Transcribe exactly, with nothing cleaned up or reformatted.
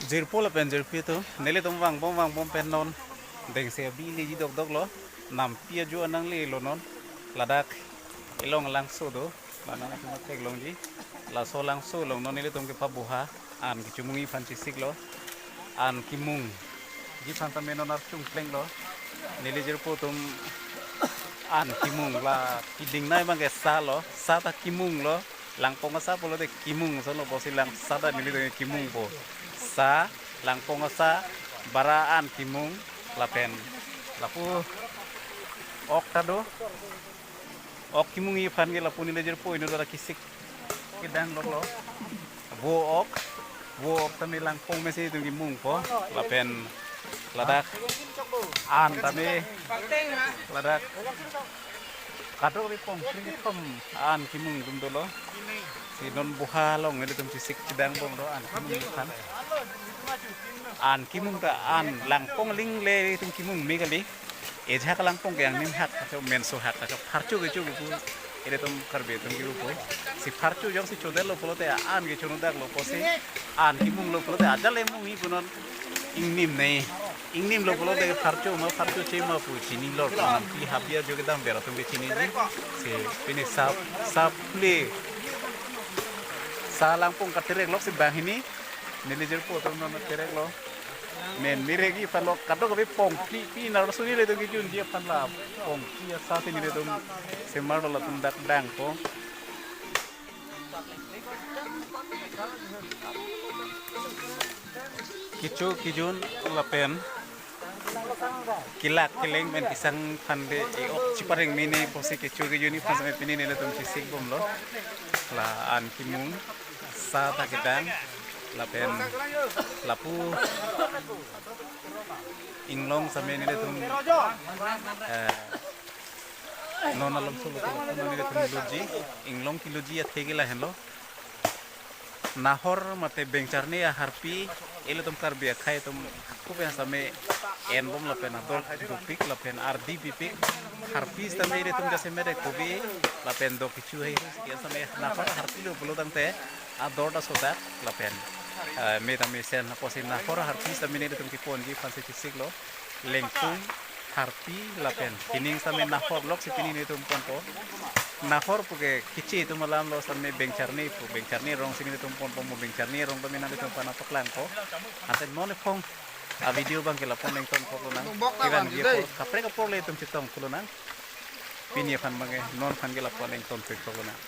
Jirpo lapen jirpi atum, nelitum vangbom vangbom pen non dengse abi leji dokdok lo, nampi ajo anang le lo non, ladak Ilong Langso do, la nangtum theklongji, laso Langso along non nelitum kepabuha an kechomungji aphan chesik lo, an kemungji aphan tame non archung pleng lo, neli jirpo atum an kemung la keding nai abang ke sa lo, sa ta kemung lo, Langpong asa pulote kemung, sono pusi lang sa ta nelitum kemungpo. Sa, Langpong asa, bara an kemung, lapen lapu ok ta do. Ok kemungji aphan ke lapu neli jirpo inut dak kesik kedang doklo. Vo ok, vo ok tame Langpong mesen itum kemungpo, lapen ladak an tame ladak kadokave pongkri kethom an kemung atum dolo. Si non buha along nelitum chesik chedang bomlo an kemung aphan. An kemung ta an Langpong aling le itum kemung me kali. Ejak Langpong ke angnim hak, menso hak, pharcho kecho pu ilitum Karbi atum kiru pu. Si pharcho jongsi chodetlo pulote an ke chonodak lo pusi, an kemunglo pulote ajat le mungji pu non ingnim nai. Ingnim lo pulote pharcho ma pharcho che ma pu chini lor pu nampi hapia jo kedam ber atum ke chiniji. Si pini sap sap le sa Langpong katerek lok si banghini neli jirpo atum non terek lo. Men miregi aphan lo kadokave pongpi pi nar suni le dong kijunji aphan la pongpi asa si nelitum semar lo latum dak dangpo. Kecho kejun lapen kelak keleng pen kesang aphan de e-ok chepareng mene pusi kecho kejunji aphan same pini nelitum chesik bomlo. La an kemung sa ta kedang lapen lapu inglong same nelitum, eh, non along solo tu non nelitum luji, inglong keluji athe ke lahenlo. Nahor mate Bengcharni aharpi, ilitum Karbi akhei atum kupen same enbom lapen ador dopik lapen ardi pipik, harpi same ilitum jasemet kobi lapen dok kecho hai same Nahor aharpi lo pulo tangte ador ta sodak lapen, eh, me ta mesen apotsi Nahor aharpi same nelitum keponji aphansi chesik lo. Lengpung, harpi lapen hening same Nahor lok si pini nelitum ponpo. Nahor puke keche atum alam lo same Bengcharni pu, Bengcharni arong si nelitum ponpo, mo Bengcharni arong tame nelitum aphan paklangpo. Ante non ephong a video abang ke lapu nangtonkoklo nang. Kiran ji apor kaprek apor le itum chetongkoklo nang. Pini aphan abang ke non aphan ke lapu nangtonkoklo nang.